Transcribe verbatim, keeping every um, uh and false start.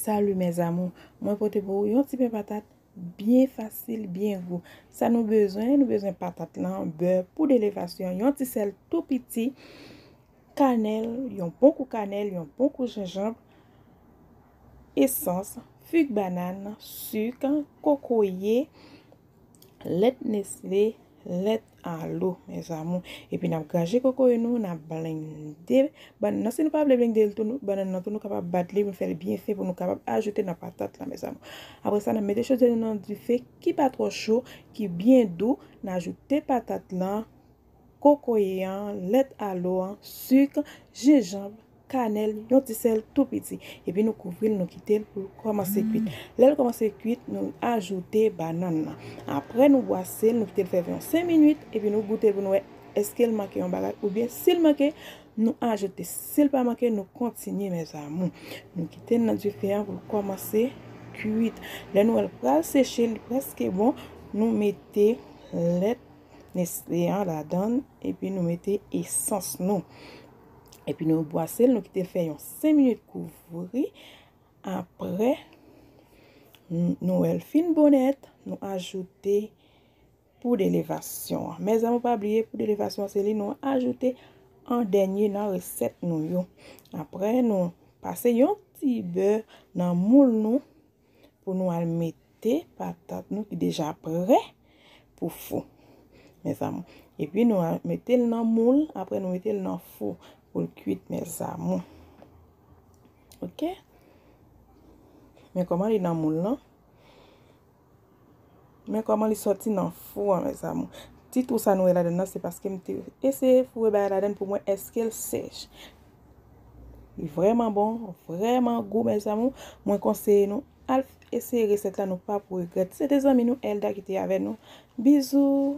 Salut mes amours, mwen pote pou ou yon ti pen patat byen fasil, byen gou. Sa nou bezwen, nou bezwen patat lan, bè, poud elevasyon, yon ti sèl tou piti, kanèl, yon bon kou kanèl, yon bon kou jenjanm, esans, fig banann, sik, kokoye, lèt Nestlé, lèt Alo, mes amours. Epi n ap graje kokoye nou, n ap blende bannann nan. Si nou pa vle blende l tou, nou, bannann nan tou, nou kapab bat li, nou fè l byen fen pou nou kapab ajoute nan patat la, mes amours. Apre sa, n ap mete chodyè nou nan dife ki pa twò cho, ki byen dou. N ajoute patat lan, kokoye an, lèt Alo an, sik, jenjanm, kanèl, yon ti sèl tou piti. Epi nou kouvri l, nou kite l pou l kòmanse kuit. Lè l kòmanse kuit, nou ajoute bannann nan. Apre nou bwase l, nou kite l fè yon senk minit, epi nou goute l pou nou wè èske l manke yon bagay, oubyen si l manke, nou ajoute. Si l pa manke, nou kontinye, mes amours. Nou kite l nan dife an pou l kòmanse kuit. Lè nou wè l pral seche, li prèske bon, nou mete lèt Nestlé an ladan l, epi nou mete esans nou. Epi nou bwase l, nou kite l fè yon senk minit kouvri. Apre, n-, nou wè l fin bon nèt, nou ajoute poud elevasyon an. Mes amours, pa bliye, poud elevasyon an, se li nou ajoute an dènye nan resèt nou yo. Apre, nou pase yon ti bè nan moul nou pou nou al mete patat nou ki deja prè pou fou, mes amours. Epi nou al mete l nan moul, apre nou mete l nan fou pou l kuit, mes amours. Ok? Men kòman li nan moul lan. Men kòman li sòti nan fou an, mes amours. Ti twou sa nou wè ladan nan, se paske m te eseye foure bagay ladan pou mwen èske l sèch. Li vrèman bon, vrèman gou, mes amours. Mwen konseye nou al eseye resèt la, nou pa pou regrèt. Se te zanmi nou, Elda, ki te avè nou. Bizou!